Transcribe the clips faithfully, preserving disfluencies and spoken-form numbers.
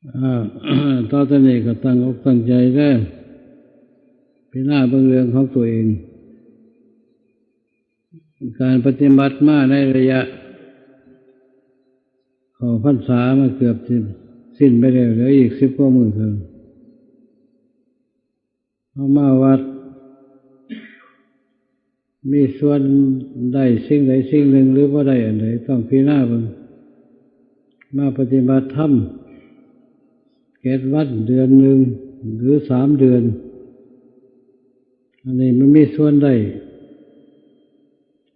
อ่า ต่อจากนี้ก็ตั้งอกตั้งใจเด้อ พิจารณาเบิ่งเรื่องของตัวเอง การปฏิบัติมาในระยะเข้าพรรษามันเกือบสิสิ้นไปแล้ว เหลืออีกสิบกว่ามื้อเท่านั้น เฮามาวัด มีส่วนได้สิ่งใดสิ่งหนึ่งหรือบ่ได้อันใด ต้องพิจารณาเบิ่ง มาปฏิบัติธรรมเจ็ดวัน เดือนหนึ่ง หรือสามเดือน อันนี้มันมีส่วนได้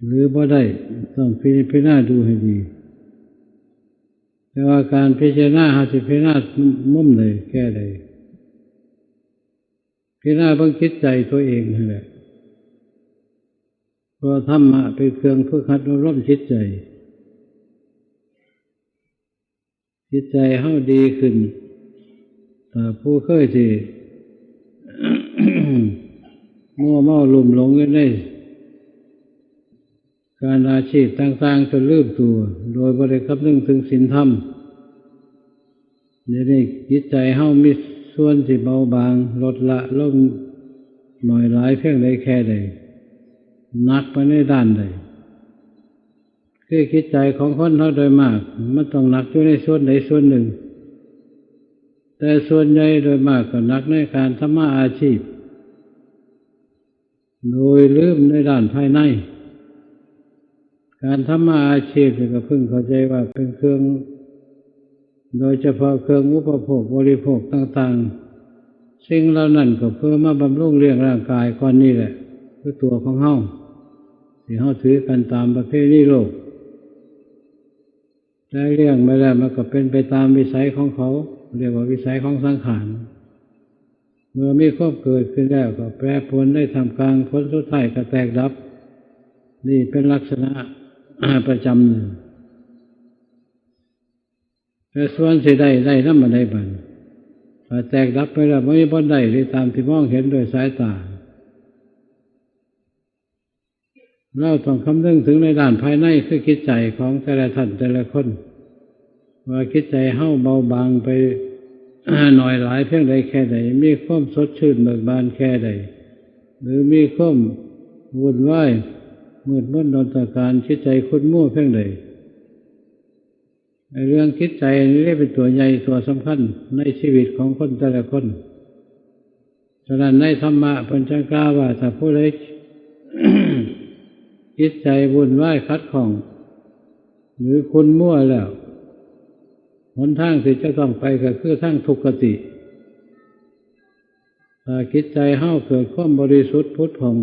หรือบ่ได้ ต้องพิจารณาดูให้ดี แต่ว่าการพิจารณา เฮาสิพิจารณามุมใด แง่ใด พิจารณาเบิ่งจิตใจตัวเองนั่นแหละ เพราะธรรมะเป็นเครื่องฝึกหัดอบรมจิตใจ จิตใจเฮาดีขึ้น ถ้าผู้เคยสิ มัวเมาลุ่มหลงอยู่ในการอาชีพต่างๆ จนลืมตัว โดยบ่ได้คำนึงถึงศีลธรรม เดี๋ยวนี้จิตใจเฮามีส่วนสิเบาบาง ลดละลงหน่อยหลายเพียงใดแค่ใด หนักไปในด้านใด คือจิตใจของคนเฮาโดยมาก มันต้องหนักอยู่ในส่วนใดส่วนหนึ่ง แต่ส่วนใหญ่โดยมากก็หนักในการทำมาอาชีพ โดยลืมในด้านภายใน การทำมาอาชีพนี่ก็พึงเข้าใจว่าเป็นเครื่อง โดยเฉพาะเครื่องอุปโภคบริโภคต่างๆ สิ่งเหล่านั้นก็เพื่อมาบำรุงเลี้ยงร่างกายก้อนนี้แหละ คือตัวของเฮา ที่เฮาถือกันตามประเพณีโลก แต่เลี้ยงมาแล้วมันก็เป็นไปตามวิสัยของเขา เรียกว่าวิสัยของสังขาร เมื่อมีความเกิดขึ้นแล้วก็แปรปรวนในท่ามกลาง ผลสุดท้ายก็แตกดับ นี่เป็นลักษณะ ประจำหนึ่ง แต่ส่วนสิได้ ได้นำอันใดบัดนี้ ถ้าแตกดับไปแล้วบ่มีบ่ได้เลย ตามที่มองเห็นด้วยสายตา เราต้องคำนึงถึงในด้านภายใน คือจิตใจของแต่ละท่านแต่ละคน ว่าจิตใจเฮาเบาบางไป หน่อยหลายเพียงใดแค่ใด มีความสดชื่นเบิกบานแค่ใด หรือมีความวุ่นวาย มืดมนอนตการ จิตใจขุ่นมัวเพียงใด ไอ้เรื่องจิตใจนี่เป็นตัวใหญ่ตัวสำคัญในชีวิตของคนแต่ละคน ฉะนั้นในธรรมะเพิ่นจั่งกล่าวว่า ถ้าผู้ใด จิตใจวุ่นวายขัดข้อง หรือขุ่นมัวแล้ว หนทางที่จะต้องไปก็คือทางทุกขติ ถ้าจิตใจเฮาเกิดความบริสุทธิ์ผุดผ่อง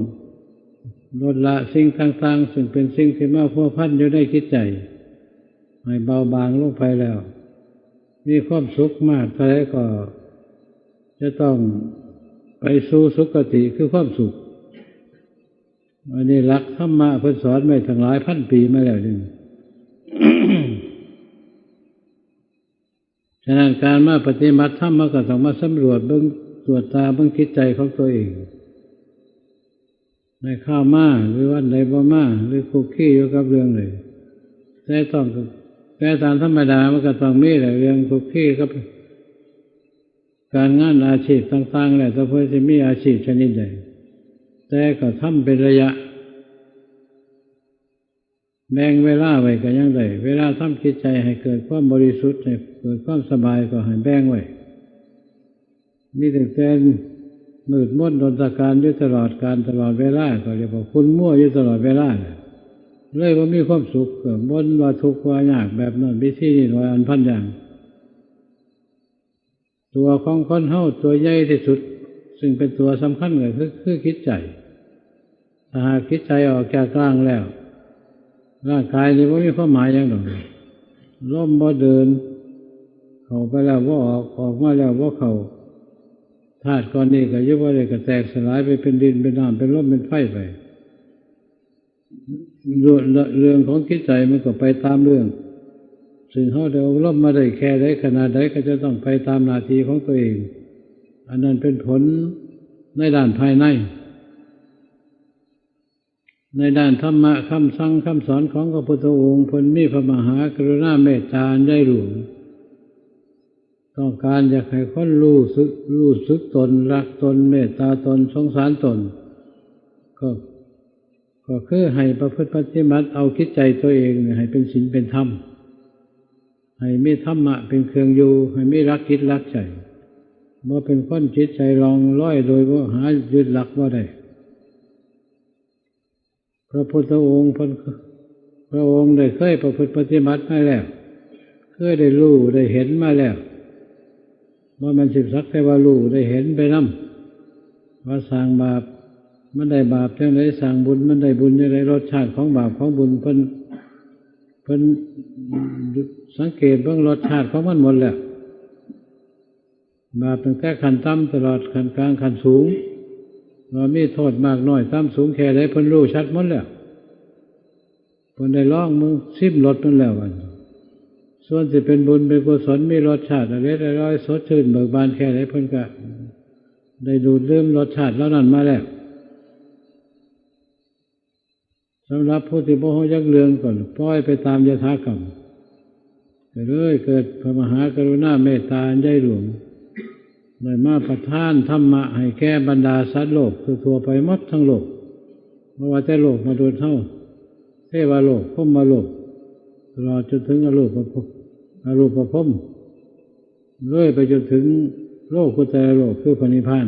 ลดละสิ่งต่างๆ ซึ่งเป็นสิ่งที่มาพัวพันอยู่ในจิตใจ ให้เบาบางลงไปแล้ว มีความสุขมากเท่าใดก็จะต้องไปสู่สุคติคือความสุข อันนี้หลักธรรมะเพิ่นสอนไว้ตั้งหลายพันปีมาแล้วนี่ ฉะนั้นการมาปฏิบัติธรรม มันก็ต้องมาสำรวจเบิ่ง ตรวจตาเบิ่งจิตใจของตัวเอง ได้เข้ามาหรือวันใดบ่มา หรือคุกคีอยู่กับเรื่องใด แต่ต้อง แต่ตามธรรมดามันก็ต้องมีแหละ เรื่องคุกคีกับการงานอาชีพต่างๆ แหละ แต่เพิ่นสิมีอาชีพชนิดใด แต่ก็ทำเป็นระยะ แบ่งเวลาไว้ก็ยังได้ เวลาทำจิตใจให้เกิดความบริสุทธิ์ ให้เกิดความสบายก็ให้แบ่งไว้ มีตั้งแต่มืดมนอนตการอยู่ตลอดกาลตลอดเวลา ก็เรียกว่าขุ่นมัวอยู่ตลอดเวลาน่ะ เลยบ่มีความสุข ก็บ่นว่าทุกข์ว่ายากแบบนั้น วิธีนี้ร้อยอันพันอย่าง ตัวของคนเฮาตัวใหญ่ที่สุด ซึ่งเป็นตัวสำคัญก็คือ คือจิตใจ ถ้าหากจิตใจออกจากร่างแล้ว ร่างกายนี่บ่มีความหมายหยังดอก ลมบ่เดิน เข้าไปแล้วบ่ออก ออกมาแล้วบ่เข้า ธาตุก้อนนี้ก็อยู่บ่ได้ ก็แตกสลายไปเป็นดินเป็นน้ำเป็นลมเป็นไฟไป เรื่อง เรื่องของจิตใจมันก็ไปตามเรื่อง ซึ่งเฮาได้อบรมมาได้แค่ใดขนาดใดก็จะต้องไปตามหน้าที่ของตัวเอง อันนั้นเป็นผลในด้านภายใน ในด้านธรรมะคำสั่งคำสอนของพระพุทธองค์ เพิ่นมีพระมหากรุณาเมตตาอันใหญ่หลวง ต้องการอยากให้คนรู้สึก รู้สึกตน รักตน เมตตาตน สงสารตน ก็ ก็คือให้ประพฤติปฏิบัติเอาจิตใจตัวเองเนี่ยให้เป็นศีลเป็นธรรม ให้มีธรรมะเป็นเครื่องอยู่ ให้มีหลักจิตหลักใจ บ่เป็นคนจิตใจลองลอยโดยบ่หายึดหลักบ่ได้ พระพุทธองค์เพิ่น พระองค์ได้เคยประพฤติปฏิบัติมาแล้ว เคยได้รู้ได้เห็นมาแล้ว ว่ามันสิสักแต่ว่ารู้ได้เห็นไปนำ ว่าสร้างบาปมันได้บาปจังได สร้างบุญมันได้บุญจังได รสชาติของบาปของบุญเพิ่น เพิ่นสังเกตเบิ่งรสชาติของมันหมดแล้ว บาปตั้งแต่ขั้นต่ำตลอดขั้นกลางขั้นสูง ว่ามีโทษมากน้อยต่ำสูงแค่ใดเพิ่นรู้ชัดหมดแล้ว เพิ่นได้ลองมึงซิมรสมันแล้วอัน ส่วนสิเป็นบุญเป็นกุศลมีรสชาติอร่อยอร่อยสดชื่นเบิกบานแค่ใดเพิ่นก็ได้ดูดดื่มรสชาติเหล่านั้นมาแล้ว สำหรับผู้ที่บ่ฮู้จักเรื่องก็ปล่อยไปตามยถากรรม ก็เลยเกิดพระมหากรุณาเมตตาอันใหญ่หลวง ได้มาประทานธรรมะให้แก่บรรดาสัตว์โลกทั่วๆไปหมดทั้งโลก บ่ว่าแต่โลกมนุษย์เฮา เทวโลก พรหมโลก ตลอดจนถึงอรูปภพ อรูปภพ เรื่อยไปจนถึงโลกุตตรโลกคือพระนิพพาน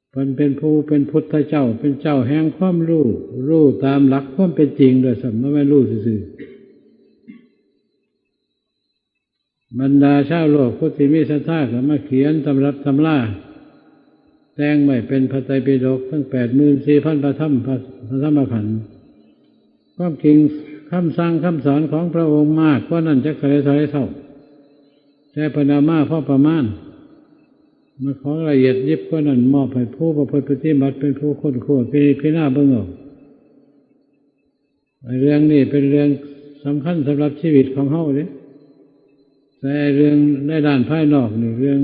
เพิ่นเป็นผู้เป็นพุทธเจ้า เป็นเจ้าแห่งความรู้ รู้ตามหลักความเป็นจริงด้วยซ้ำ บ่แม่นรู้ซื่อๆ บรรดาชาวโลกผู้ที่มีศรัทธาก็มาเขียนตำรับตำรา แต่งไว้เป็นพระไตรปิฎกทั้งแปดหมื่นสี่พันพระธรรม พระ พระธรรมขันธ์ ความจริงคำสั่งคำสอนของพระองค์มากกว่านั้นจักเท่าใดเท่าใดเท่า แต่เพิ่นเอามาพอประมาณ มันของละเอียดยิบกว่านั้นมอบให้ผู้ประพฤติปฏิบัติเป็นผู้ค้นคว้าพิจารณาเบิ่งเอา เรื่องนี้เป็นเรื่องสำคัญสำหรับชีวิตของเฮาเด้ แต่เรื่องในด้านภายนอกนี่ เรื่อง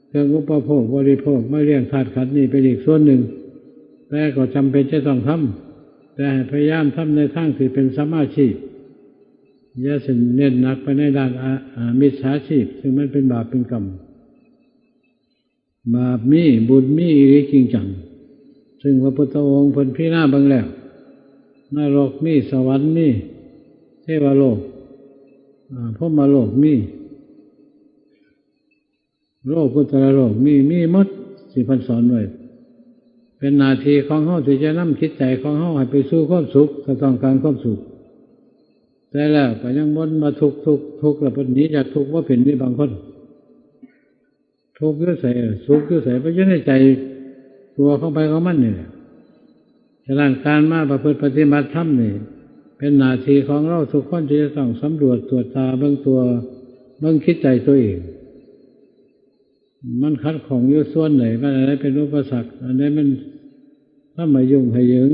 เครื่องอุปโภคบริโภคมาเลี้ยงธาตุขันธ์นี่เป็นอีกส่วนหนึ่ง แต่ก็จำเป็นจะต้องทำ แต่ให้พยายามทำในทางที่เป็นสัมมาชีพ อย่าสิเน้นหนักไปในด้านอา อา มิจฉาชีพ ซึ่งมันเป็นบาปเป็นกรรม บาปมี บุญมีอีหลีจริงจัง ซึ่งพระพุทธองค์เพิ่นพิจารณาเบิ่งแล้ว นรกมี สวรรค์มี เทวโลก อ่า พรหมโลกมี โลกุตตรโลกมี มีหมดที่เพิ่นสอนไว้ เป็นหน้าที่ของเฮาที่จะนำจิตใจของเฮาให้ไปสู่ความสุข ถ้าต้องการความสุข แต่แล้วก็ยังวนมาทุกข์ ทุกข์ ทุกข์ แล้วเพิ่นหนีจากทุกข์บ่เป็น มีบางคน ทุกข์อยู่ไส สุขอยู่ไส บ่อยู่ในใจตัวของไผของมันนี่แหละ ฉะนั้นการมาประพฤติปฏิบัติธรรมนี่ เป็นหน้าที่ของเราทุกคนที่จะต้องสำรวจตรวจตราเบิ่งตัว เบิ่งจิตใจตัวเอง มันขัดข้องอยู่ส่วนใด มันอันใดเป็นอุปสรรค อันใดมันทำให้ยุ่งให้เหยิง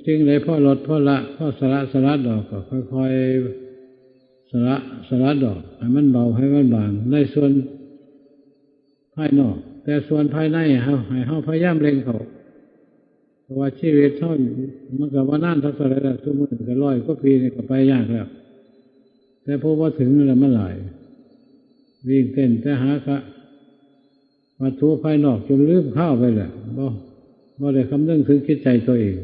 สิ่งใดพอลดพอละ พอสละ สลัดออก ก็ค่อยๆ สละ สลัดออก ให้มันเบา ให้มันบาง ในส่วนภายนอก แต่ส่วนภายในเฮา ให้เฮาพยายามเร่งเข้า เพราะว่าชีวิตเฮามันก็บ่นานเท่าใดแล้ว ซุมื้อนี้ก็ร้อยกว่าปีนี่ก็ไปยากแล้ว แต่พอบ่ถึงนั่นแหละมันหลาย วิ่งเต้นแต่หาคะ วัตถุภายนอกจนลืมคราวไปแล้ว บ่ บ่ได้คำนึงถึงจิตใจตัวเอง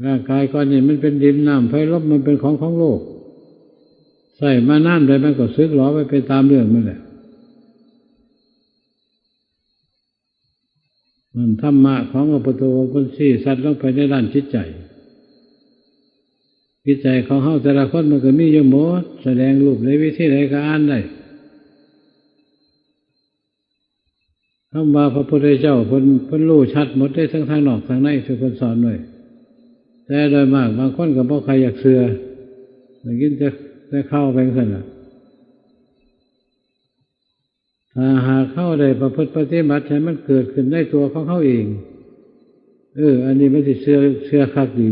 ร่างกายก้อนนี้มันเป็นดินน้ำไฟลม มันเป็นของของโลก ใช้มานานใดมันก็สึกหรอไป ไปตามเรื่องมันแหละ มันธรรมะของพระพุทธองค์เพิ่นชี้ชัดลงไปในด้านจิตใจ จิตใจของเฮาแต่ละคนมันก็มีอยู่หมด แสดงรูปในวิธีใดก็อ่านได้ คำว่าพระพุทธเจ้าเพิ่น เพิ่นรู้ชัดหมดได้ทั้งทางนอกทางในที่เพิ่นสอนไว้ แต่โดยมากบางคนก็บ่ใครอยากเชื่อ ได้ยินแต่ แต่ข่าวไปจั่งซั้นล่ะ ถ้าหากเฮาได้ประพฤติปฏิบัติให้มันเกิดขึ้นในตัวของเฮาเอง เออ อันนี้มันสิเชื่อ เชื่อคักดี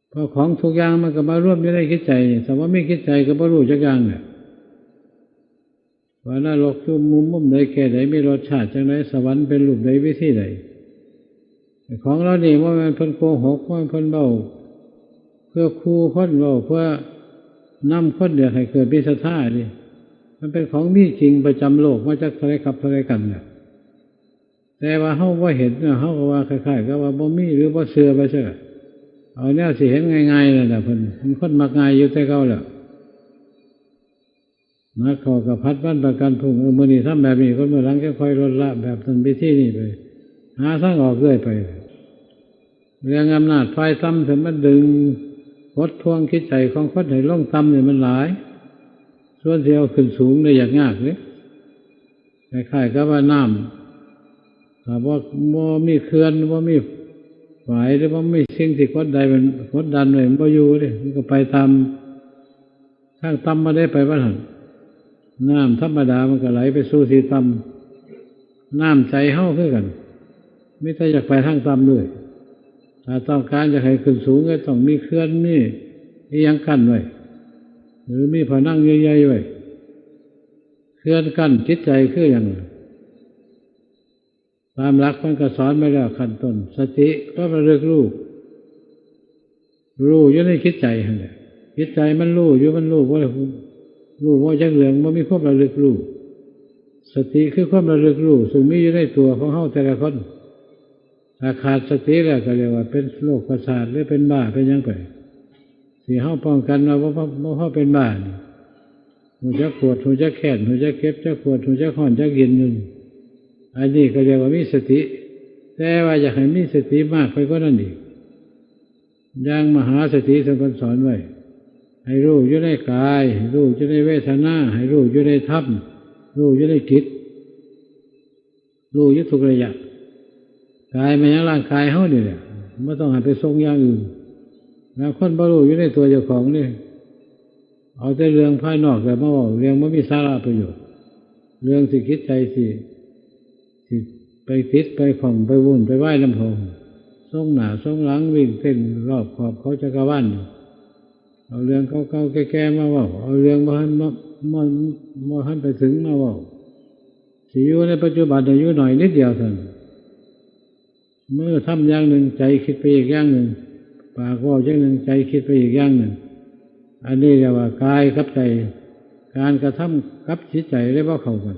เพราะของทุกอย่างมันก็มารวมอยู่ในจิตใจ ถ้าบ่มีจิตใจก็บ่รู้จักอย่างเนี่ย ว่านรกอยู่มุม มุมใดแค่ใด มีรสชาติจั่งใด สวรรค์เป็นรูปใด วิธีใด ของเหล่านี้บ่แม่นเพิ่นโกหก บ่แม่นเพิ่นเว้าเพื่อขู่คน เว้าเพื่อ นำคนอยากให้เกิดมีศรัทธานี่ มันเป็นของมีจริงประจำโลกมาจากเท่าไรกับเท่าไรกันเนี่ย แต่ว่าเฮาบ่เห็นเนี่ย เฮาก็ว่าคล้ายๆกับว่าบ่มีหรือบ่เชื่อไปซะ เอาแนวสิเห็นง่ายๆนั่นแหละ เพิ่นเป็นคนมักง่ายอยู่แต่เก่าแล้ว มาเข้ากับพัดวันประกันพรุ่ง เออ มื้อนี้ทำแบบนี้ คนมื้อหลังจะค่อยลดละแบบนั้นวิธีนี้ไป หาทางออกเรื่อยไป เรื่องอำนาจฝ่ายต่ำที่มันดึงกดทวงจิตใจของคนให้ลงต่ำนี่มันหลาย ส่วนที่เอาขึ้นสูงเนี่ยยากยากเลย คล้ายๆกับว่าน้ำ ถ้าบ่ บ่มีเขื่อน บ่มีฝาย หรือบ่มีสิ่งที่กดดันมัน กดดันไว้ มันบ่อยู่เด้ มันก็ไปตามทางต่ำมาได้ไปว่าหั่น น้ำธรรมดามันก็ไหลไปสู่ที่ต่ำ น้ำใจเฮาคือกัน มีแต่อยากไปทางต่ำเลย ถ้าต้องการอยากให้ขึ้นสูงก็ต้องมีเขื่อน มีอิหยังกั้นไว้ หรือมีผนังใหญ่ๆไว้ เขื่อนกั้นจิตใจคือหยัง ตามหลักมันก็สอนไว้แล้วขั้นต้น สติก็ระลึกรู้ รู้อยู่ในจิตใจหั่นแหละ จิตใจมันรู้อยู่ มันรู้บ่ รู้บ่จักเรื่อง บ่มีความระลึกรู้ สติคือความระลึกรู้ ซึ่งมีอยู่ในตัวของเฮาแต่ละคน ถ้าขาดสติแล้วก็เรียกว่าเป็นโรคประสาท หรือเป็นบ้า เป็นหยังไป ที่เฮาป้องกันว่าบ่ บ่ บ่พอเป็นบ้านี่ ฮู้จักปวด ฮู้จักแค้น ฮู้จักเจ็บ จักปวด ฮู้จักร้อน จักเย็นอยู่นี่ อันนี้ก็เรียกว่ามีสติ แต่ว่าอยากให้มีสติมากไปกว่านั้นอีก อย่างมหาสติท่านสอนไว้ ให้รู้อยู่ในกาย ให้รู้อยู่ในเวทนา ให้รู้อยู่ในธรรม รู้อยู่ในจิต รู้อยู่ทุกระยะ กายแม่นหยัง ร่างกายเฮานี่แหละ บ่ต้องให้ไปส่งอย่างอื่น บางคนบ่รู้อยู่ในตัวเจ้าของนี่ เอาแต่เรื่องภายนอกแต่มาเว้า เรื่องบ่มีสาระประโยชน์ เรื่องที่จิตใจสิ สิไปติดไปข้องไปวุ่นไปวายนำเขา ส่งหน้าส่งหลังวิ่งเต้นรอบขอบเขาจักรวาลอยู่ เอาเรื่องเก่าๆแก่ๆมาเว้า เอาเรื่องบ่ทันมา บ่ บ่ทันไปถึงมาเว้า สิอยู่ในปัจจุบันอายุหน่อยนิดเดียวเท่านั้น มือทำอย่างหนึ่ง ใจคิดไปอีกอย่างหนึ่ง ปากเว้าอย่างหนึ่ง ใจคิดไปอีกอย่างหนึ่ง อันนี้เรียกว่ากายกับใจ การกระทำกับจิตใจได้บ่เข้ากัน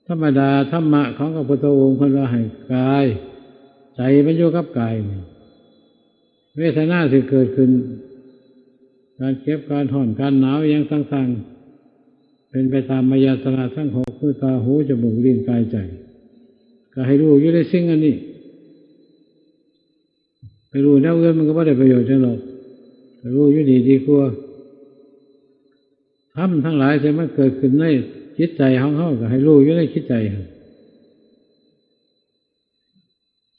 ธรรมดาธรรมะของพระพุทธองค์เพิ่นว่าให้กาย ใจมันอยู่กับกายนี่ เวทนาที่เกิดขึ้น การเจ็บ การร้อน การหนาว อิหยังต่างๆ เป็นไปตามอายตนะทั้งหก คือตา หู จมูก ลิ้น กาย ใจ ก็ให้รู้อยู่ในสิ่งอันนี้ ไปรู้แนวอื่นมันก็บ่ได้ประโยชน์หยังดอก ไปรู้อยู่นี่ดีกว่า ธรรมทั้งหลายที่มันเกิดขึ้นในจิตใจของเฮาก็ให้รู้อยู่ในจิตใจหั่น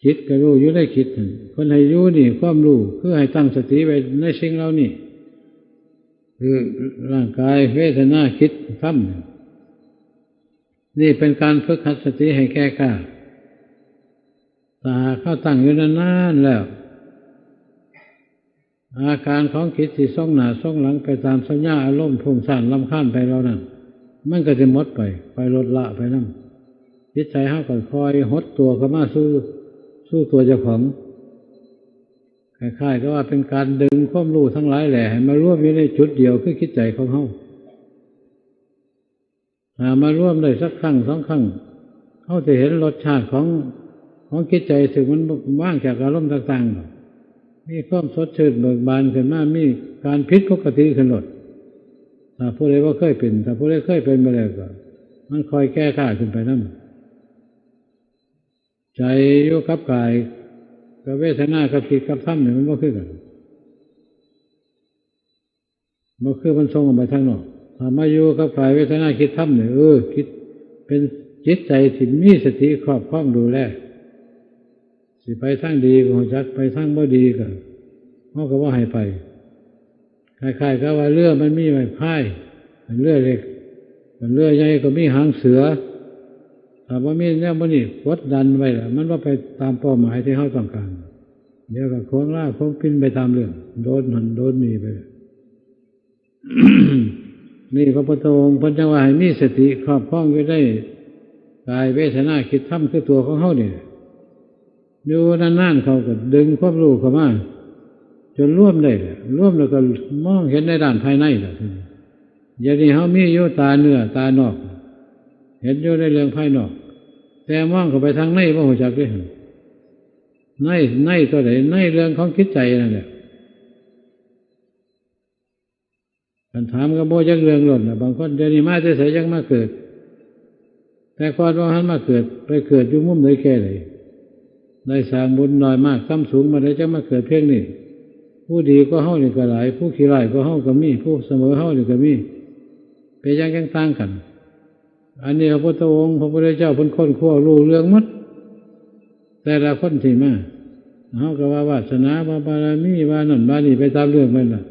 จิตก็รู้อยู่ในจิตหั่น เพิ่นให้อยู่นี่ ความรู้คือให้ตั้งสติไว้ในสิ่งเหล่านี้ คือร่างกาย เวทนา จิต ธรรม นี่เป็นการฝึกหัดสติให้แก่กล้า ถ้าหากเฮาตั้งอยู่นานๆแล้ว อาการของจิตที่ส่งหน้าส่งหลังไปตามสัญญาอารมณ์ฟุ้งซ่านรำคาญไปเหล่านั้น มันก็สิหมดไป ค่อยลดละไปนำ จิตใจเฮาก็ค่อยหดตัวเข้ามาสู่ สู่ตัวเจ้าของ คล้ายๆกับว่าเป็นการดึงความรู้ทั้งหลายแหละให้มารวมอยู่ในจุดเดียวคือจิตใจของเฮา ถ้ามารวมได้สักครั้งสองครั้ง เฮาสิเห็นรสชาติของ ของจิตใจซึ่งมันว่างจากอารมณ์ต่างๆ มีความสดชื่นเบิกบานขึ้นมา มีการผิดปกติขึ้นโลด ถ้าผู้ใดบ่เคยเป็น ถ้าผู้ใดเคยเป็นมาแล้วก็ มันค่อยแก่กล้าขึ้นไปนำ ใจอยู่กับกาย กับเวทนา กับจิต กับธรรมนี่มันบ่คือกัน บ่คือมันส่งออกไปทางนอก ถ้ามาอยู่กับกาย เวทนา จิต ธรรมนี่ เออ จิต เป็นจิตใจที่มีสติครอบครองดูแล สิไปทางดีก็รู้จัก ไปทางบ่ดีก็ เฮาก็บ่ให้ไป คล้ายๆกับว่าเรือมันมีไม้พาย เรือเล็ก เรือใหญ่ก็มีหางเสือ ถ้าบ่มีแนวบ่นี้กดดันไว้ล่ะ มันบ่ไปตามเป้าหมายที่เฮาต้องการ เดี๋ยวก็โค้งลาโค้งปิ้นไปตามเรื่อง โดนหั้นโดนนี่ไป นี่พระพุทธองค์เพิ่นจั่งว่าให้มีสติครอบครองอยู่ในกาย เวทนา จิต ธรรม คือตัวของเฮานี่ อยู่นานๆเขาก็ดึงความรู้เข้ามา จนรวมได้แหละ รวมแล้วก็มองเห็นในด้านภายในแหละ ทีนี้ เดี๋ยวนี้เฮามีอยู่ตาเนื้อตานอก เห็นอยู่ในเรื่องภายนอก แต่มองเข้าไปทางในบ่ฮู้จักเด้ ใน ในตัวใด ในเรื่องของจิตใจนั่นแหละ คันถามก็บ่จักเรื่องโลดน่ะ บางคนเดี๋ยวนี้มาแต่ไสจั่งมาเกิด แต่ก่อนบ่ทันมาเกิด ไปเกิดอยู่มุมใดแก่ใด ได้สร้างบุญน้อยมากทำสูงมาได้จั่งมาเกิดเพียงนี้ ผู้ดีกว่าเฮานี่ก็หลาย ผู้ขี้ร้ายกว่าเฮาก็มี ผู้เสมอเฮานี่ก็มี เป็นหยังจั่งต่างกัน อันนี้พระพุทธองค์ พระพุทธเจ้าเพิ่นค้นคว้ารู้เรื่องหมด แต่ละคนที่มา เฮาก็ว่าวาสนา ว่าบารมี ว่านั่นว่านี่ไปตามเรื่องมันน่ะ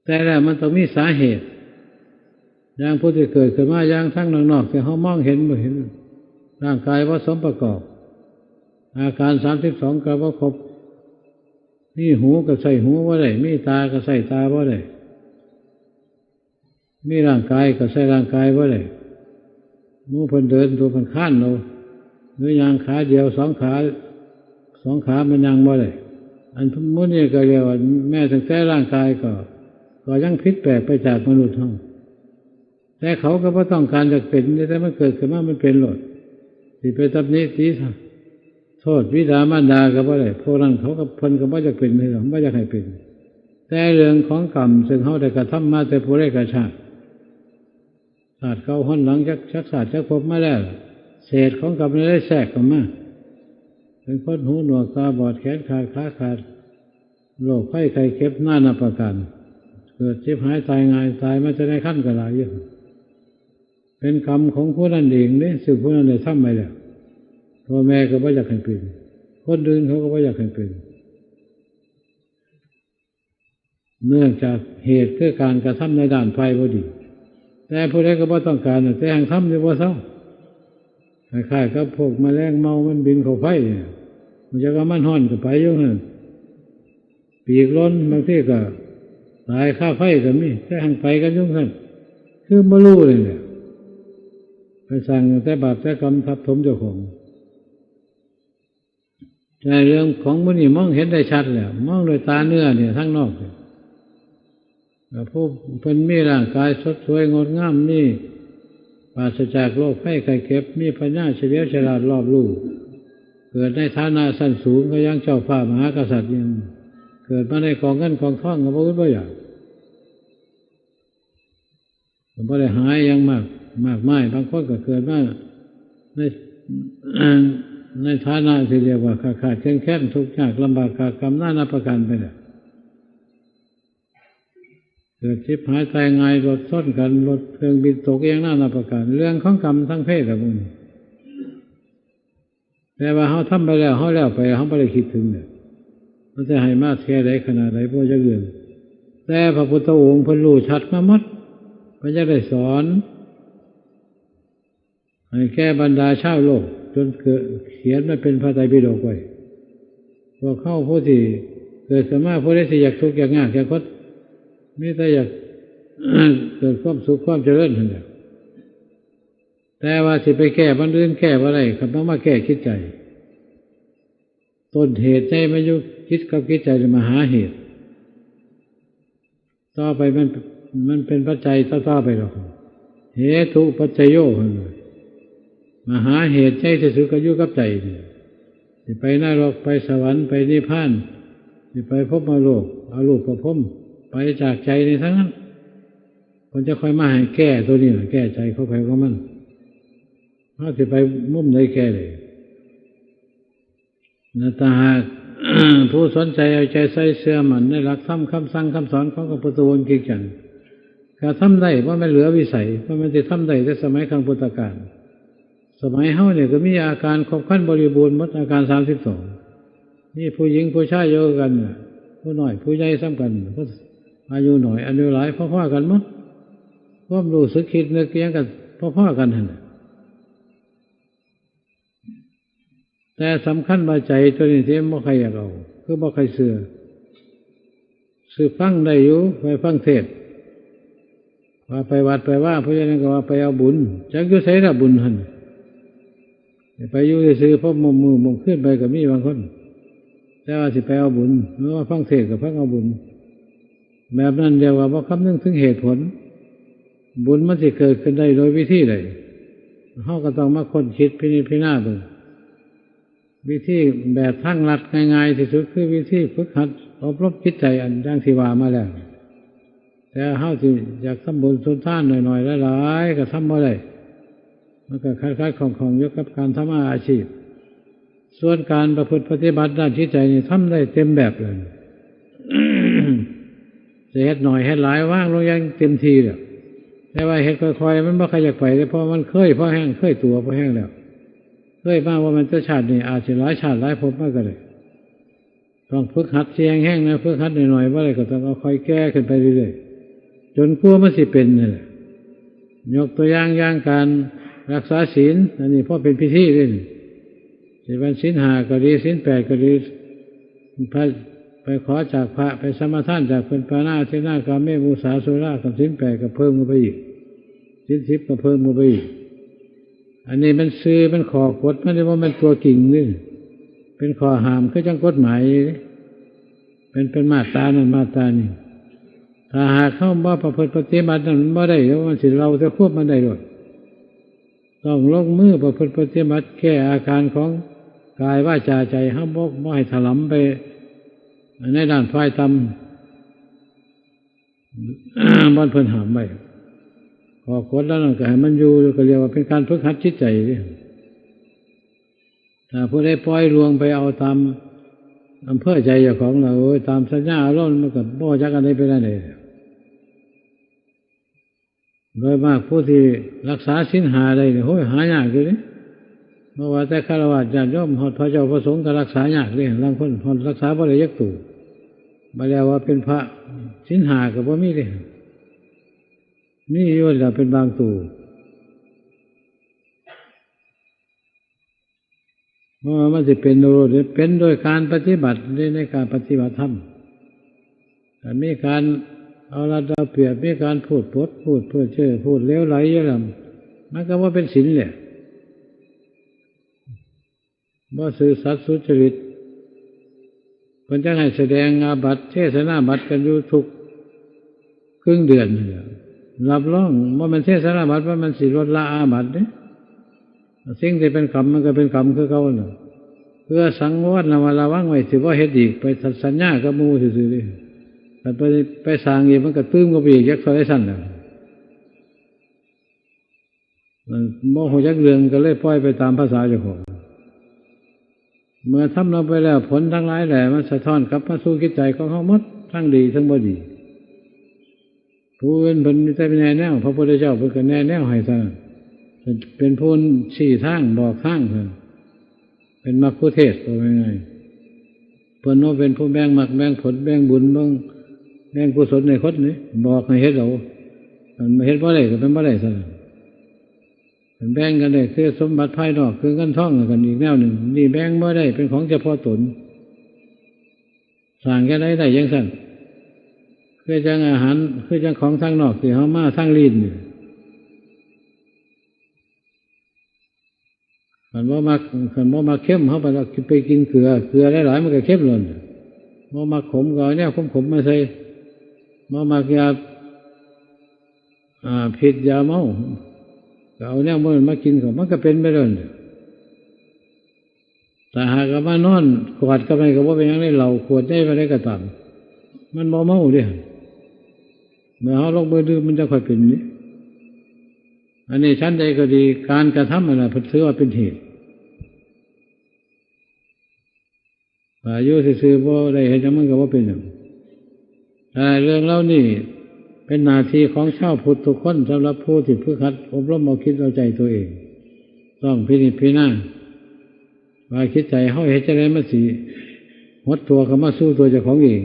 แต่แล้วมันต้องมีสาเหตุ อย่างผู้ที่เกิดขึ้นมาอย่างทางนอกๆ ที่เฮามองเห็นบ่เห็น ร่างกายบ่สมประกอบ อาการสามสิบสองก็บ่ครบ มีหูก็ใช้หูบ่ได้ มีตาก็ใช้ตาบ่ได้ มีร่างกายก็ใช้ร่างกายบ่ได้ หมู่เพิ่นเดินตัวเพิ่นคลานเอา หรือย่างขาเดียวสองขา สองขามันย่างบ่ได้ อันหมู่นี้ก็เรียกว่าแม้ตั้งแต่ร่างกายก็ ก็ยังผิดแปลกไปจากมนุษย์เฮา แต่เขาก็บ่ต้องการอยากเป็น แต่มันเกิดขึ้นมามันเป็นโลด สิไปตำหนิติโทษบิดามารดาก็บ่ได้ พวกนั้นเขาก็เพิ่นก็บ่อยากเป็นคือกัน บ่อยากให้เป็น แต่เรื่องของกรรมซึ่งเฮาได้กระทำมาแต่ปุเรกชาติ ชาติเก่าหนหลังจัก จักชาติจักภพมาแล้ว เศษของกรรมนี่ได้แทรกเข้ามา เป็นคนหูหนวกตาบอด แขนขาดขาขาด โรคภัยไข้เจ็บนานาประการ เกิดเจ็บหายตายง่าย ตายมาแต่ในครรภ์ก็หลายอยู่ เป็นกรรมของผู้นั้นเองเด้ ซึ่งผู้นั้นได้ทำไว้แล้ว พ่อแม่ก็บ่อยากให้เป็น คนอื่นเขาก็บ่อยากให้เป็น เนื่องจากเหตุคือการกระทำในด้านฝ่ายบ่ดี แต่ผู้ใดก็บ่ต้องการ แต่แฮ่งทำอยู่บ่เซา คล้ายๆกับพวกแมลงเม่ามันบินเข้าไฟเนี่ย มันจะว่ามันฮ้อนก็ไปอยู่หั่น ปีกหล่น บางทีก็ตายคาไฟก็มี แต่แฮ่งไปกันอยู่หั่น คือบ่รู้เลยเนี่ย ไปสร้างแต่บาปแต่กรรมทับถมเจ้าของ แต่เรื่องของหมู่นี้มองเห็นได้ชัดแล้ว มองด้วยตาเนื้อเนี่ย ทางนอกเนี่ย แล้วผู้เพิ่นมีร่างกายสดสวยงดงาม มีปราศจากโรคภัยไข้เจ็บ มีปัญญาเฉลียวฉลาดรอบรู้ เกิดในฐานะชั้นสูงก็ยังเจ้าฟ้ามหากษัตริย์นี่ เกิดมาในกองเงินกองทองก็บ่อึดบ่อยาก ก็บ่ได้หายหยังมาก มากมาย บางคนก็เกิดมาใน ในฐานะที่เรียกว่าขาดขาดแคลนแคลน ทุกข์ยากลำบาก กากกรรมนานาประการไปแล้ว เกิดชิบหายตายง่าย รถชนกัน รถเครื่องบินตก อย่างนานาประการ เรื่องของกรรมทางเพศอะพวกนี้ แต่ว่าเฮาทำไปแล้ว เฮาแล้วไป เฮาบ่ได้คิดถึงเนี่ย มันจะให้มาแค่ใดขนาดใด บ่จักเรื่อง แต่พระพุทธองค์เพิ่นรู้ชัดมาหมด เพิ่นจะได้สอน ให้แก่บรรดาชาวโลก จนเกิด เขียนมาเป็นพระไตรปิฎกไว้ พวกเฮาผู้ที่เกิดขึ้นมา ผู้ใดสิอยากทุกข์อยากยากอยากอด มีแต่อยาก เกิดความสุขความเจริญหั่นแหละ แต่ว่าสิไปแก้มันอื่นแก้บ่ได้ คันต้องมาแก้จิตใจ ต้นเหตุใหญ่มันอยู่จิตกับจิตใจนี่ มหาเหตุ ต่อไปมัน มันเป็นปัจจัยต่อๆไปดอก เหตุปัจจโย หั่นน่ะ มหาเหตุใหญ่ที่สุดก็อยู่กับใจนี่ สิไปนรก ไปสวรรค์ ไปนิพพาน สิไปพรหมโลก อรูปพรหม ไปจากใจนี่ทั้งนั้น เพิ่นจะค่อยมาให้แก้ตัวนี้น่ะ แก้ใจของไผของมัน เฮาสิไปมุมใดแก้ได้ และถ้าหาก ผู้สนใจเอาใจใส่เชื่อมั่นในหลักธรรมคำสั่งคำสอนของพระพุทธองค์จริงจัง ก็ทำได้ บ่แม่นเหลือวิสัย บ่แม่นสิทำได้แต่สมัยครั้งพุทธกาล สมัยเฮาเนี่ยก็มีอาการครบครันบริบูรณ์หมด อาการสามสิบสอง มีผู้หญิงผู้ชายอยู่กันน่ะ ผู้น้อยผู้ใหญ่ส่ำกัน ผู้อายุน้อยอายุหลายพอๆกันหมด ความรู้สึกคิดนึกอิหยังก็พอๆกันหั่นน่ะ แต่สำคัญว่าใจตัวนี้ที่บ่ใครอยากเอา คือบ่ใครเชื่อ คือฟังได้อยู่ ไปฟังเทศน์ ว่าไปวัดไปว่า ผู้ใดนั้นก็ว่าไปเอาบุญ จักอยู่ไสล่ะบุญหั่น ไปอยู่ซื่อๆ พอมื้อมื้อมื้อคืนไปก็มีบางคน แต่ว่าสิไปเอาบุญ หรือว่าฟังเทศน์ก็ฟังเอาบุญ แบบนั้นเรียกว่าบ่คำนึงถึงเหตุผล บุญมันสิเกิดขึ้นได้โดยวิธีใด เฮาก็ต้องมาค้นคิดพินิจพิจารณาเบิ่ง วิธีแบบทางลัดง่ายๆที่สุดคือวิธีฝึกหัดอบรมจิตใจอันดังที่ว่ามาแล้ว แต่เฮาสิอยากทำบุญสุนทานหน่อยๆหลายๆก็ทำบ่ได้ มันก็ขัดๆข้องๆอยู่กับการทำมาอาชีพ ส่วนการประพฤติปฏิบัติด้านจิตใจนี่ทำได้เต็มแบบเลย จะเฮ็ดหน่อยเฮ็ดหลายวางลงอย่างเต็มที่แล้ว แต่ว่าเฮ็ดค่อยๆมันบ่ค่อยอยากไปเลย เพราะมันเคยพอแห้ง เคยตัวพอแห้งแล้ว เคยมาว่ามันจะชาตินี้ อาจจะหลายชาติหลายภพมาก็ได้ ต้องฝึกหัดเสียงแห้งนะ ฝึกหัดหน่อยๆบ่ได้ก็ต้องเอาค่อยแก้ขึ้นไปเรื่อยๆ จนกว่ามันสิเป็นนั่นแหละ ยกตัวอย่าง อย่างการรักษาศีล อันนี้พอเป็นพิธีเลยนี่ สิเป็นศีลห้าก็ดี ศีลแปดก็ดี พระไปขอจากพระ ไปสมาทานจากเพิ่น ปาณาทินนากาเมมุสาสุรา กับศีลแปดก็เพิ่มเข้าไปอีก ศีลสิบก็เพิ่มเข้าไปอีก อันนี้มันซื่อ มันข้อกฎ มันบ่แม่นตัวจริงนี่ เป็นข้อห้าม คือจังกฎหมาย เป็น เป็นมาตรานั้นมาตรานี้ ถ้าหากเฮาบ่ประพฤติปฏิบัตินั้น มันบ่ได้ แล้วมันสิเล่าแต่ควบมันได้โลด ต้องลงมือประพฤติปฏิบัติ แก้อาการของกายวาจาใจเฮา บ่ บ่ให้ถลำไปในด้านฝ่ายต่ำ บ่อนเพิ่นห้ามไว้ ข้อกฎแล้วนั่นก็ให้มันอยู่ ก็เรียกว่าเป็นการฝึกหัดจิตใจเด้ ถ้าผู้ใดปล่อยลวงไปเอาตามอำเภอใจเจ้าของแล้ว โอ้ย ตามสัญญาอารมณ์ มันก็บ่จักอันใดเป็นอันใด โดยมากผู้ที่รักษาศีลห้าได้นี่ โอ้ย หายากอยู่เด้ บ่ว่าแต่ฆราวาสญาติโยม ฮอดพระเจ้าพระสงฆ์ก็รักษายากเด้ ลางคนฮอดรักษาบ่ได้จักตู้ บ่แล้วว่าเป็นพระ ศีลห้าก็บ่มีเด้ มีอยู่แล้วเป็นบางตู้ เพราะว่ามันสิเป็นโดย เป็นโดยการปฏิบัติ ใน ในการปฏิบัติธรรม ถ้ามีการเอารัดเอาเปรียบ มีการพูดปด พูดเพ้อเจ้อ พูดเหลวไหลอยู่แล้ว มันก็บ่เป็นศีลแหละ บ่ซื่อสัตย์สุจริต เพิ่นจั่งให้แสดงอาบัติ เทศนาบัติกันอยู่ทุกกึ่งเดือนนี่แหละ รับรอง บ่แม่นเทศนาบัติ ว่ามันสิลดละอาบัติเด้ สิ่งที่เป็นกรรมมันก็เป็นกรรมคือเก่าน่ะ เพื่อสังวรระมัดระวังไว้ สิบ่เฮ็ดอีก ไปสัญญากับหมู่ซื่อๆเด้ ถ้าไป ไปสร้างอีก มันก็ตื่มเข้าไปอีก จักเท่าใดซั้นน่ะ มันบ่ฮู้จักเรื่อง ก็เลยปล่อยไปตามภาษาเจ้าของ เมื่อทำลงไปแล้ว ผลทั้งหลายแหละ มันสะท้อนกลับมาสู่จิตใจของเฮาหมด ทั้งดีทั้งบ่ดี ผู้อื่นเพิ่นมีแต่แนะแนว พระพุทธเจ้าเพิ่นก็แนะแนวให้เท่านั้น เป็น เป็นผู้ชี้ทาง บอกทางเท่านั้น เป็นมัคคุเทศก์ ว่าง่ายๆ เพิ่นว่าเป็นผู้แบ่งมรรค แบ่งผล แบ่งบุญ แบ่ง แบ่งกุศลให้คนนี่ บอกให้เฮ็ดเอา อันเฮ็ดบ่ได้ก็เป็นบ่ได้เท่านั้น แบ่งกันได้คือสมบัติภายนอก คือเงินทองกันอีกแนวหนึ่ง นี่แบ่งบ่ได้ เป็นของเฉพาะตน สร้างจั่งใดได้จั่งซั้น คือจั่งอาหาร คือจั่งของทางนอกที่เฮามาทางลิ้นนี่ คันบ่มัก คันบ่มักเค็ม เฮาไป ไปกินเกลือ เกลือหลายๆมันก็เค็มโลด บ่มักขมก็เอาแนวขมๆมาใส่ บ่มักยา อ่า พิษยาเมา ก็เอาแนวมันมากินก็ มันก็เป็นไปโลด ถ้าหากว่ามานอนกอดกันไปก็บ่เป็นหยังเด้ เหล้าขวดใหญ่ปานใดก็ตาม มันบ่เมาเด้ เมื่อเฮาลงมือดื่มมันจะค่อยเป็นนี่ อันนี้ฉันใดก็ดี การกระทำนั่นน่ะเพิ่นถือว่าเป็นเหตุ ถ้าอยู่ซื่อๆบ่ได้เฮ็ดหยังมันก็บ่เป็นหยัง อ่า เรื่องเหล่านี้เป็นหน้าที่ของชาวพุทธทุกคน สำหรับผู้ที่ฝึกหัดอบรมเอาจิตเอาใจตัวเอง ต้องพินิจพิจารณา ว่าจิตใจเฮาเฮ็ดจั่งใดมันสิหดตัวเข้ามาสู่ตัวเจ้าของเอง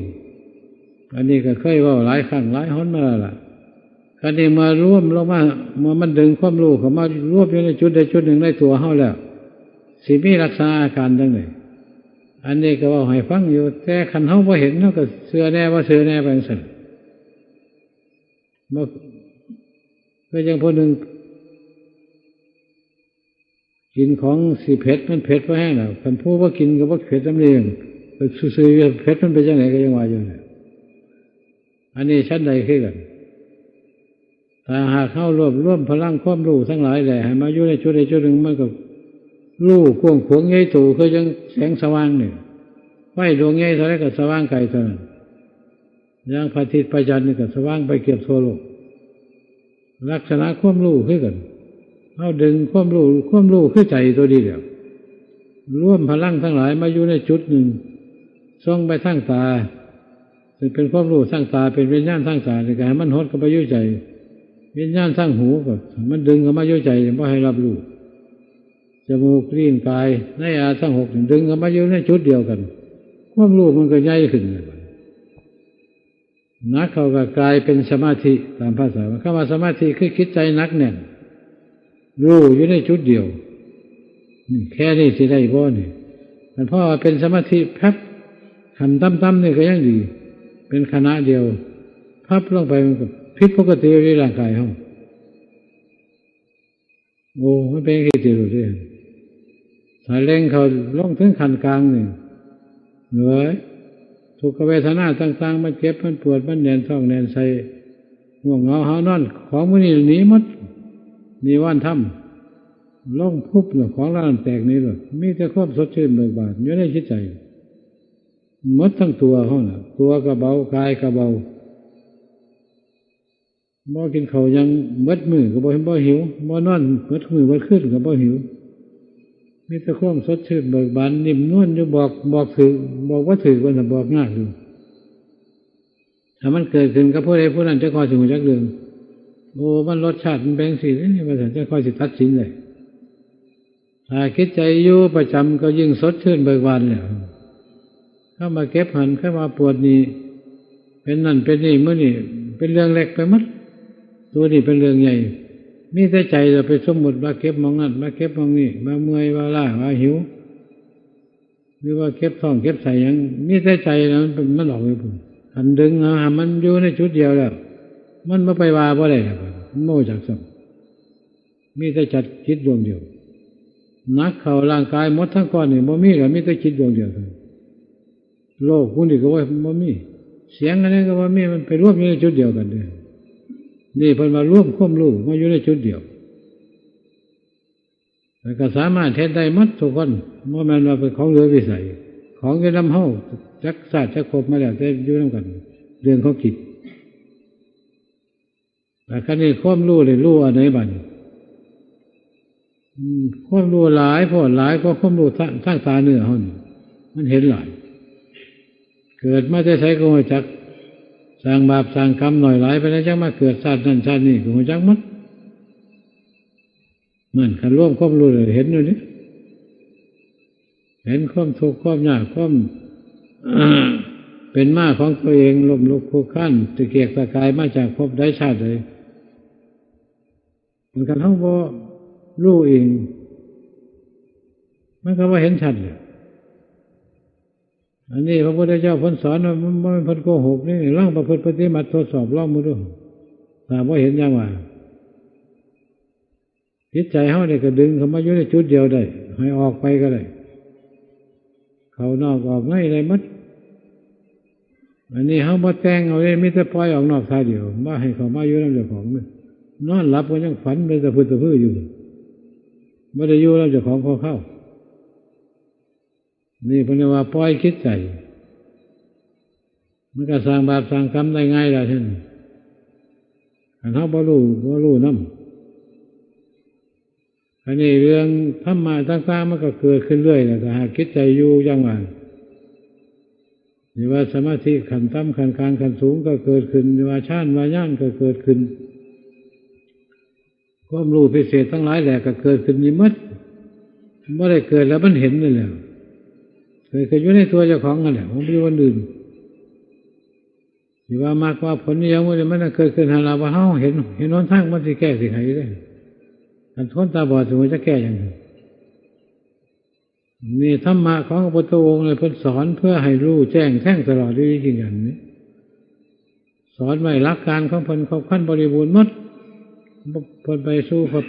อันนี้ก็เคยเว้าหลายครั้งหลายหนมาแล้วล่ะ คราวนี้เมื่อรวมลงมา เมื่อมันดึงความรู้เข้ามารวมอยู่ในจุดใดจุดหนึ่งในตัวเฮาแล้ว สิมีลักษณะอาการจั่งใด อันนี้ก็เว้าให้ฟังอยู่ แต่คันเฮาบ่เห็น เฮาก็เชื่อแน่บ่เชื่อแน่ไปจั่งซั้น บ่ คือจั่งผู้หนึ่ง กินของสิเผ็ด มันเผ็ดพอแฮงแล้ว คันผู้บ่กินก็บ่เผ็ดนำเด้ ซื่อๆ เพชรมันเป็นจังได๋ก็ยังว่าอยู่เนี่ย อันนี้ฉันใดคือกัน ถ้าหากเฮารวบรวมพลังความรู้ทั้งหลายแหละ ให้มาอยู่ในจุดใดจุดหนึ่ง มันก็รู้กว้างขวางใหญ่โต คือจั่งแสงสว่างนี่ ไฟดวงใหญ่เท่าใดก็สว่างไกลเท่านั้น อย่างพระอาทิตย์พระจันทร์นี่ก็สว่างไปเกือบทั่วโลก ลักษณะความรู้คือกัน เฮาดึงความรู้ ความรู้คือใจตัวนี้แหละ รวมพลังทั้งหลายมาอยู่ในจุดหนึ่ง ส่งไปทางตา ซึ่งเป็นความรู้ทางตา เป็นวิญญาณทางตา นี่ก็ให้มันหดเข้าไปอยู่ใจ วิญญาณทางหูก็มันดึงเข้ามาอยู่ใจ บ่ให้รับรู้ จมูก ลิ้น กาย ในอาทั้งหกนี่ดึงเข้ามาอยู่ในจุดเดียวกัน ความรู้มันก็ใหญ่ขึ้น หนักเข้าก็กลายเป็นสมาธิ ตามภาษา คำว่าสมาธิคือจิตใจหนักแน่น รู้อยู่ในจุดเดียว นี่ แค่นี้สิได้บ่นี่ มันเพราะว่าเป็นสมาธิแป๊บ ขั้นต่ำๆ นี่ก็ยังดี เป็นขณะเดียว พับลงไปมันก็ผิดปกติอยู่ในร่างกายเฮา โอ้ มันเป็นจั่งซี้ติลูกเด้อ ถ้าเร่งเข้าลงถึงขั้นกลางนี่ เอ้ย ทุกขเวทนาต่างๆ มันเจ็บ มันปวด มันแน่นท้องแน่นไส้ ง่วงเหงาหาวนอน ของหมู่นี้หนีหมด นิวรณ์ธรรม ลงปุ๊บเนี่ย ของเหล่านั้นแตกหนีเลย มีแต่ความสดชื่นเบิกบานอยู่ในจิตใจ หมดทั้งตัวเฮาน่ะ ตัวก็เบา กายก็เบา บ่กินข้าวหยังเบิดมื้อก็บ่ บ่หิว บ่นอนเบิดมื้อเบิดคืนก็บ่หิว มีแต่ความสดชื่นเบิกบาน นิ่มนวลอยู่ บอก บอกถืก บอกบ่ถืกว่าน่ะ บอกยากอยู่ ถ้ามันเกิดขึ้นกับผู้ใดผู้นั้น จักค่อยสิรู้จักเรื่อง โอ้ มันรสชาติมันเป็นจั่งซี้เด้ ว่าซั่น จักค่อยสิตัดสินได้ ถ้าจิตใจอยู่ประจำก็ยิ่งสดชื่นเบิกบานแล้ว เข้ามาเจ็บหั้น เข้ามาปวดนี่ เป็นนั่นเป็นนี่ มื้อนี้เป็นเรื่องเล็กไปหมด ตัวนี้เป็นเรื่องใหญ่ มีแต่ใจเราไปสมมุติว่าเจ็บหม่องนั่น ว่าเจ็บหม่องนี่ ว่าเมื่อย ว่าล้า ว่าหิว หรือว่าเจ็บท้องเจ็บไส้หยัง มีแต่ใจนะ มันเป็น มันออกไปพุ้น คันดึงเอาให้มันอยู่ในจุดเดียวแล้ว มันบ่ไปว่าบ่ได้แล้ว มันบ่รู้จักซ้ำ มีแต่จัดจิตดวงเดียว หนักเข้าร่างกายหมดทั้งก้อนนี่ บ่มีแล้ว มีแต่จิตดวงเดียวเท่านั้น โลกพวกนี้ก็ว่าบ่มี เสียงอันนั้นก็บ่มี มันไปรวมอยู่ในจุดเดียวกันเด้อ นี่เพิ่นว่ารวมความรู้มาอยู่ในจุดเดียว แล้วก็สามารถเฮ็ดได้หมดทุกคน บ่แม่นว่าเป็นของเหลือวิสัย ของอยู่นำเฮาจักชาติจักภพมาแล้ว แต่อยู่นำกัน เรื่องของจิต แต่คันนี้ความรู้นี่รู้อันไหนบัดนี้ อืม ความรู้หลายโพด หลายกว่าความรู้ทาง ทางตาเนื้อเฮานี่ มันเห็นหลาย เกิดมาแต่ไสก็รู้จัก สร้างบาปสร้างกรรมน้อยหลายปานใด จั่งมาเกิดชาตินั้นชาตินี้ก็รู้จักหมด นั่น คันรวมความรู้แล้วเห็นอยู่นี่ เห็นความทุกข์ความยาก ความ เป็นมาของตัวเอง ล้มลุกคลุกคลาน ตะเกียกตะกายมาจากภพใดชาติใด มันคันเฮาบ่รู้เอง มันก็บ่เห็นชัดเลย อันนี้พระพุทธเจ้าเพิ่นสอนว่ามันบ่แม่นเพิ่นโกหกนี่ ลองประพฤติปฏิบัติทดสอบลองมึงดู ถ้าบ่เห็นอย่างว่า จิตใจเฮานี่ก็ดึงเข้ามาอยู่ในจุดเดียวได้ ให้ออกไปก็ได้ เข้านอกออกในได้หมด อันนี้เฮาบ่แต่งเอาเด้ มีแต่ปล่อยออกนอกท่าเดียว บ่ให้เข้ามาอยู่นำเจ้าของ นอนหลับก็ยังฝันเป็นตะพึดตะพืออยู่ บ่ได้อยู่นำเจ้าของพอเข้า นี่เพิ่นเรียกว่าปล่อยจิตใจ มันก็สร้างบาปสร้างกรรมได้ง่ายดายเท่านั้น คันเฮาบ่รู้ บ่รู้นำ อันนี้เรื่องธรรมะต่างๆ มันก็เกิดขึ้นเรื่อยแหละ ถ้าหากจิตใจอยู่อย่างว่า หรือว่าสมาธิขั้นต่ำ ขั้นกลาง ขั้นสูงก็เกิดขึ้น หรือว่าฌาน ว่าญาณก็เกิดขึ้น ความรู้พิเศษทั้งหลายแหละก็เกิดขึ้นนี่หมด บ่ได้เกิดแล้วมันเห็นนี่แหละ เกิดขึ้นอยู่ในตัวเจ้าของนั่นแหละ มันบ่อยู่อันอื่น สิว่ามรรคว่าผลนี่ยังบ่ได้ มันเกิดขึ้นหั่นล่ะ ว่าเฮาเห็น เห็นหนทางมันสิแก้สิไขได้ คันคนตาบอดสิว่าจะแก้หยังไง นี่ธรรมะของพระพุทธองค์เนี่ย เพิ่นสอนเพื่อให้รู้แจ้งแทงตลอดด้วยจริงๆ อันนี้ สอนไว้หลักการของเพิ่นครบครันบริบูรณ์หมด เพิ่นไปสู่พระ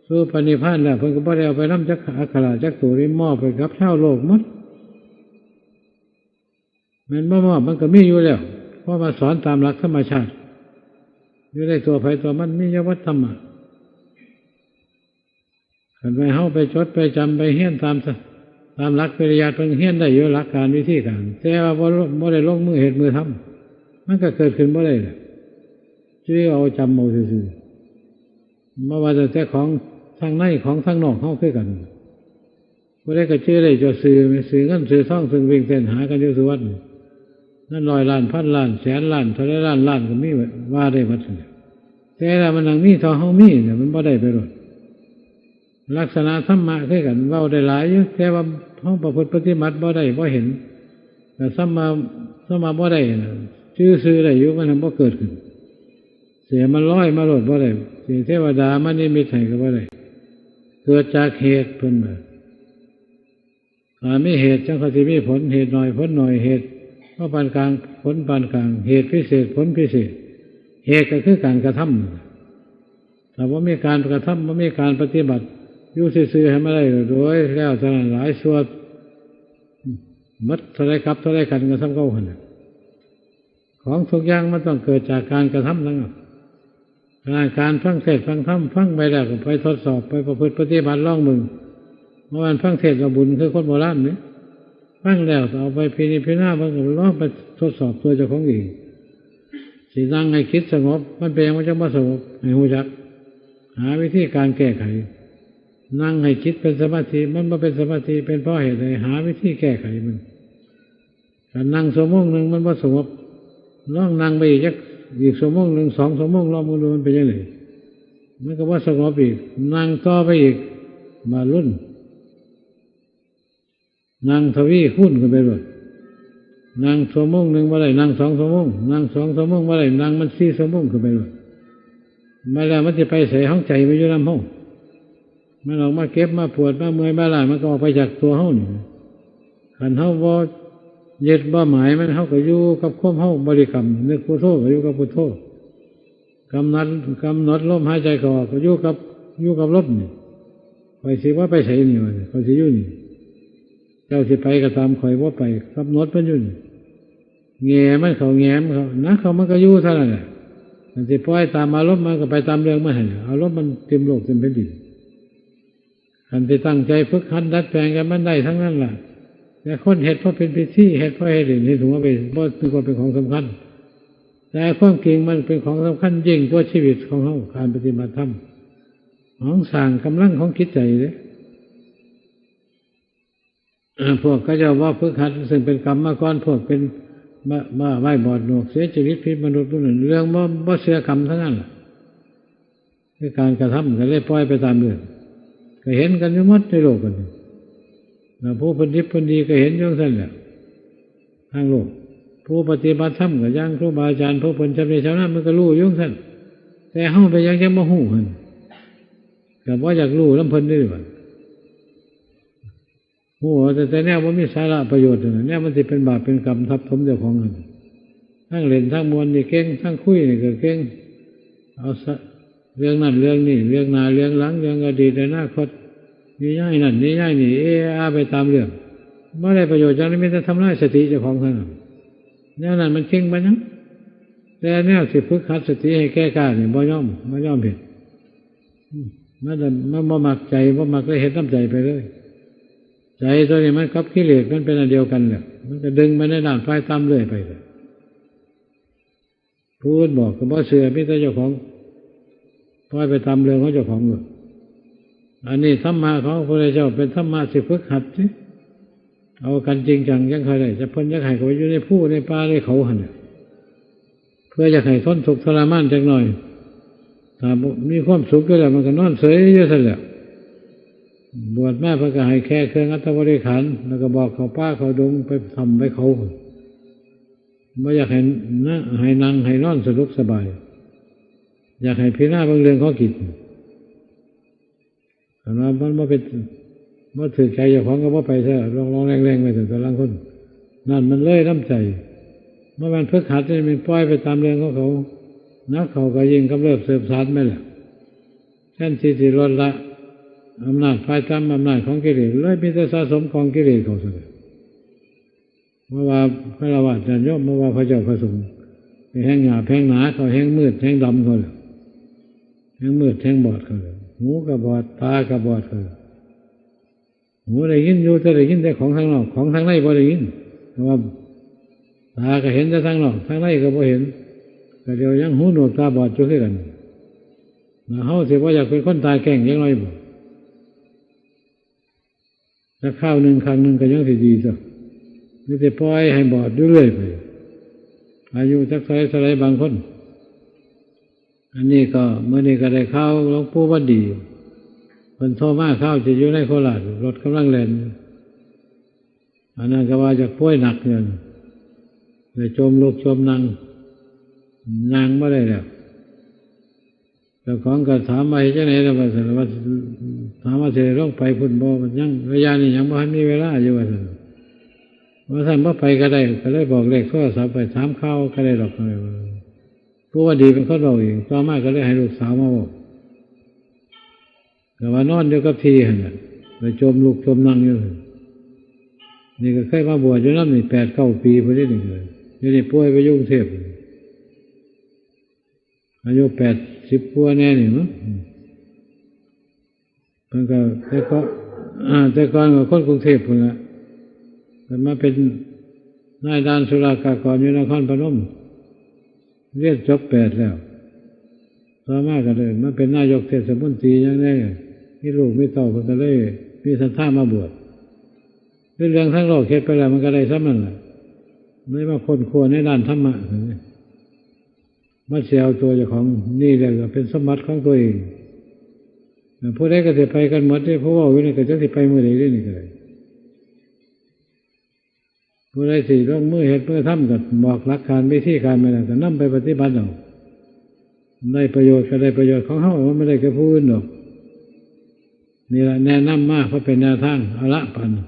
สู่พระนิพพานแล้ว เพิ่นก็บ่ได้เอาไปนำจักอักขระจักตัว นี่มอบไปกับชาวโลกหมด แม่นบ่มอบมันก็มีอยู่แล้ว เพราะว่าสอนตามหลักธรรมชาติ อยู่ในตัวไผตัวมัน มียวัตธรรมะ คันไปเฮาไปจดไปจำไปเฮียนตามส- ตามหลักปริยัติ เพิ่นเฮียนได้อยู่หลักการวิธีการ แต่ว่าบ่ลง- บ่ได้ลงมือเฮ็ดมือทำ มันก็เกิดขึ้นบ่ได้แหละ จื่อเอาจำเอาซื่อๆ บ่ว่าแต่ของทางในของทางนอกเฮาคือกัน ผู้ใดก็จื่อได้เจ้า ซื่อ ซื่อเงินซื่อทอง ซึ่งวิ่งเต้นหากันอยู่ซุวัดนี่ เงินร้อยล้าน พันล้าน แสนล้าน เท่าใดล้านล้านก็มี ว่าได้หมดนั่นแหละ แต่ละมันนั่งมีเท่าเฮามีเนี่ย มันบ่ได้ไปโลด ลักษณะธรรมะคือกัน เว้าได้หลายอยู่ แต่ว่าเฮาประพฤติปฏิบัติบ่ได้ บ่เห็น แต่สัมมา- สัมมาบ่ได้น่ะ จื่อซื่อได้อยู่ มันบ่เกิดขึ้น เสียมันลอยมาโลดบ่ได้ เสียเทวดามานิมิตให้ก็บ่ได้ เกิดจากเหตุเพิ่นว่า ถ้ามีเหตุจั่งค่อยสิมีผล เหตุน้อยผลน้อย เหตุพอปานกลาง ผลปานกลาง เหตุพิเศษผลพิเศษ เหตุก็คือการกระทำ ถ้าบ่มีการกระทำ บ่มีการปฏิบัติ อยู่ซื่อๆ ให้มันได้โดยแล้วเท่านั้น หลายชั่ว หมดเท่าใดกับเท่าใดกันก็ส่ำเก่าหั่นน่ะ ของทุกอย่างมันต้องเกิดจากการกระทำทั้งนั้น ขณะการฟังเทศน์ฟังธรรม ฟังไปแล้วก็ไปทดสอบ ไปประพฤติปฏิบัติลองเบิ่ง บ่แม่นฟังเทศน์เอาบุญคือคนโบราณนี่ ฟังแล้วก็เอาไปพินิจพิจารณาเบิ่ง ก็ลองไปทดสอบตัวเจ้าของเอง สินั่งให้จิตสงบ มันเป็นหยังมันจั่งบ่สงบ ให้รู้จัก หาวิธีการแก้ไข นั่งให้จิตเป็นสมาธิ มันบ่เป็นสมาธิ เป็นเพราะเหตุใด หาวิธีแก้ไขมัน ถ้านั่งชั่วโมงหนึ่งมันบ่สงบ ลองนั่งไปอีกจัก อีกชั่วโมงหนึ่ง สองชั่วโมง ลองเบิ่งดูมันเป็นจั่งใด มันก็บ่สงบอีก นั่งต่อไปอีก บาดรุ่น นั่งทวีคูณขึ้นไปโลด นั่งชั่วโมงหนึ่งบ่ได้ นั่งสองชั่วโมง นั่งสองชั่วโมงบ่ได้ นั่งมันสี่ชั่วโมงขึ้นไปโลด มาแล้วมันสิไปไส ของใจมันอยู่นำเฮา มันออกมาเจ็บมาปวดมาเมื่อยมาล้า มันก็ออกไปจากตัวเฮานี่ คันเฮาบ่ยึดบ่หมายมัน เฮาก็อยู่กับความเฮาบริกรรม นึกพุทโธก็อยู่กับพุทโธ กำหนด- กำหนดลมหายใจเข้าออก ก็อยู่กับ- อยู่กับลมนี่ ข้อยสิว่าไปไสนี่วะ ข้อยสิอยู่นี่ เจ้าสิไปก็ตาม ข้อยบ่ไป กำหนดมันอยู่นี่ แหง่มันเข้า แหง่มันเข้า หนักเข้ามันก็อยู่เท่านั้นแหละ มันสิปล่อยตามอารมณ์ มันก็ไปตามเรื่องมันหั่นแหละ อารมณ์มันเต็มโลกเต็มแผ่นดิน คันสิตั้งใจฝึกหัดดัดแปลงกัน มันได้ทั้งนั้นล่ะ แต่คนเฮ็ดเพราะเป็นพิธี เฮ็ดเพราะเฮ็ดเล่นเฮ็ดหัวไป บ่นึกว่าเป็นของสำคัญ แต่ความจริงมันเป็นของสำคัญยิ่งกว่าชีวิตของเฮา การปฏิบัติธรรม ของสร้างกำลังของจิตใจเด้ เอ่อ พวกเขาเจ้าว่าฝึกหัด ซึ่งเป็นกรรมมาก่อน พวกเป็นบ้า- บ้าใบ้บอดหนวก เสียชีวิตผิดมนุษย์ผู้นั้น เรื่องบ่- บ่เชื่อกรรมทั้งนั้นล่ะ คือการกระทำก็เลยปล่อยไปตามเรื่อง ก็เห็นกันอยู่หมดในโลกกันนี่ แล้วผู้เพิ่นดิบเพิ่นดีก็เห็นอยู่จั่งซั่นแหละ ทางโลก ผู้ปฏิบัติธรรมก็อย่างครูบาอาจารย์ ผู้เพิ่นชำนิชำนาญ มันก็รู้อยู่จั่งซั่น แต่เฮาเป็นหยังจั่งบ่ฮู้หั่น ก็บ่อยากรู้นำเพิ่นเด้บัด ฮู้แต่- แต่แนวบ่มีสาระประโยชน์นั่นน่ะ แนวมันสิเป็นบาปเป็นกรรมทับถมเจ้าของนั่น ทั้งเล่นทั้งม่วนนี่เก่ง ทั้งคุยนี่ก็เก่ง เอาซะ เรื่องนั้นเรื่องนี้ เรื่องหน้าเรื่องหลัง เรื่องอดีตอนาคต นิยายนั่นนิยายนี่ เออาไปตามเรื่อง บ่ได้ประโยชน์หยัง มีแต่ทำลายสติเจ้าของเท่านั้น แนวนั้นมันเก่งปานหยัง แต่แนวสิฝึกหัดสติให้แก่กล้านี่บ่ยอม บ่ยอมเฮ็ด อืม มันจะ- มันบ่มัก ใจบ่มัก เลยเฮ็ดนำใจไปเลย ใจตัวนี้มันกับกิเลสมันเป็นอันเดียวกันแหละ มันก็ดึงไปในด้านฝ่ายต่ำเรื่อยไปเลย ผู้อื่นบอกก็บ่เชื่อ มีแต่เจ้าของปล่อยไปตามเรื่องของเจ้าของเลย อันนี้ธรรมะของพระพุทธเจ้าเป็นธรรมะสิฝึกหัดสิ เอากันจริงจังจั่งค่อยได้ แต่เพิ่นอยากให้เข้าไปอยู่ในภูในป่าในเขาหั่นน่ะ เพื่ออยากให้ทนทุกข์ทรมานจักหน่อย ถ้าบ่- มีความสุขอยู่แล้ว มันก็นอนเฉยอยู่ซั่นแหละ บวชมาเพิ่นก็ให้แค่เครื่องอัฐบริขาร แล้วก็บอกเข้าป่าเข้าดง ไปถ้ำไปเขา บ่อยากให้นะ- ให้นั่งให้นอนสะดวกสบาย อยากให้พิจารณาเบิ่งเรื่องของจิต คันว่ามันบ่เป็น- บ่ถืกใจเจ้าของก็บ่ไปซะ ลองๆแลงๆไปซั่น แต่ลางคน นั่นมันเลยนำใจ บ่แม่นฝึกหัดนี่ มันปล่อยไปตามเรื่องของเขา หนักเข้าก็ยิ่งกำเริบเสริมสร้างแม่นล่ะ แทนที่สิลดละอำนาจฝ่ายต่ำ อำนาจของกิเลส เลยมีแต่สะสมกองกิเลสเข้าซั่นแหละ มาว่าฆราวาสญาติโยม มาว่าพระเจ้าพระสงฆ์ แฮงหยาบแฮงหนาเขา แฮงมืดแฮงดำเขาเลย แฮงมืดแฮงบอดเขาเลย หูก็บอด ตาก็บอดเขาเลย หูได้ยินอยู่ แต่ได้ยินแต่ของทางนอก ของทางในบ่ได้ยิน แต่ว่าตาก็เห็นแต่ทางนอก ทางในก็บ่เห็น ก็เดี๋ยวยังหูหนวกตาบอดอยู่คือกัน แล้วเฮาสิบ่อยากเป็นคนตาแกล้งจักหน่อยบ่ จักคราวหนึ่งครั้งหนึ่งก็ยังสิดีซะ มีแต่ปล่อยให้บอดอยู่เรื่อยไป อายุจักเท่าใดเท่าใดบางคน อันนี้ก็ มื้อนี้ก็ได้ข่าวหลวงปู่วันดี เพิ่นโทรมาข่าวสิอยู่ในโคราช รถกำลังแล่น อันนั้นก็ว่าจะป่วยหนักอยู่ ได้จมลุกจมนั่ง ย่างบ่ได้แล้ว เจ้าของก็ถามว่าเฮ็ดจั่งใด๋ล่ะ ว่าซั่น ว่า ถามว่าสิได้ลงไปพุ้นบ่ มันยัง ระยะนี้ยังบ่ทันมีเวลาอยู่ ว่าซั่น ว่าซั่น บ่ไปก็ได้ ก็เลยบอกเลขโทรศัพท์ไป ถามข่าวก็ได้ดอก ว่าซั่น ผู้ว่าดีเป็นคนเว้าเอง ต่อมาก็เลยให้ลูกสาวมาเว้า ก็ว่านอนอยู่กับที่หั่นน่ะ ไปจมลุกจมนั่งอยู่หั่น นี่ก็เคยมาบวชอยู่นำนี่ แปดเก้าปีพุ้นนี่ นี่ก็เลย เดี๋ยวนี้ป่วยไปอยู่กรุงเทพฯ อายุแปดสิบกว่าแน่นี่มั้ง เพิ่นก็ แต่ก็ อ่า แต่ก่อนก็คนกรุงเทพฯพุ้นละ เพิ่นมาเป็นนายด่านศุลกากรอยู่นครพนม เรียนจบแปดแล้ว ต่อมาก็เลยมาเป็นนายกเทศมนตรีหยังแน่ มีลูกมีเต้า เพิ่นก็เลยมีศรัทธามาบวช เรื่องทางโลกเฮ็ดไปแล้วมันก็ได้ส่ำนั้นล่ะ เลยมาค้นคว้าในด้านธรรมะ มาสิเอาตัวเจ้าของนี่แหละก็เป็นสมบัติของตัวเอง ผู้ใดก็สิไปกันหมดเด้ ผู้เว้าอยู่นี่ก็จักสิไปมื้อใดเด้ นี่ก็ได้ ผู้ใดสิลงมือเฮ็ดมือทำก็บอกหลักการวิธีการไปแล้ว ก็นำไปปฏิบัติเอา ได้ประโยชน์ก็ได้ประโยชน์ของเฮา มันบ่ได้แก่ผู้อื่นดอก นี่ล่ะแนะนำมาเพื่อเป็นแนวทาง เอาละ ปานนี้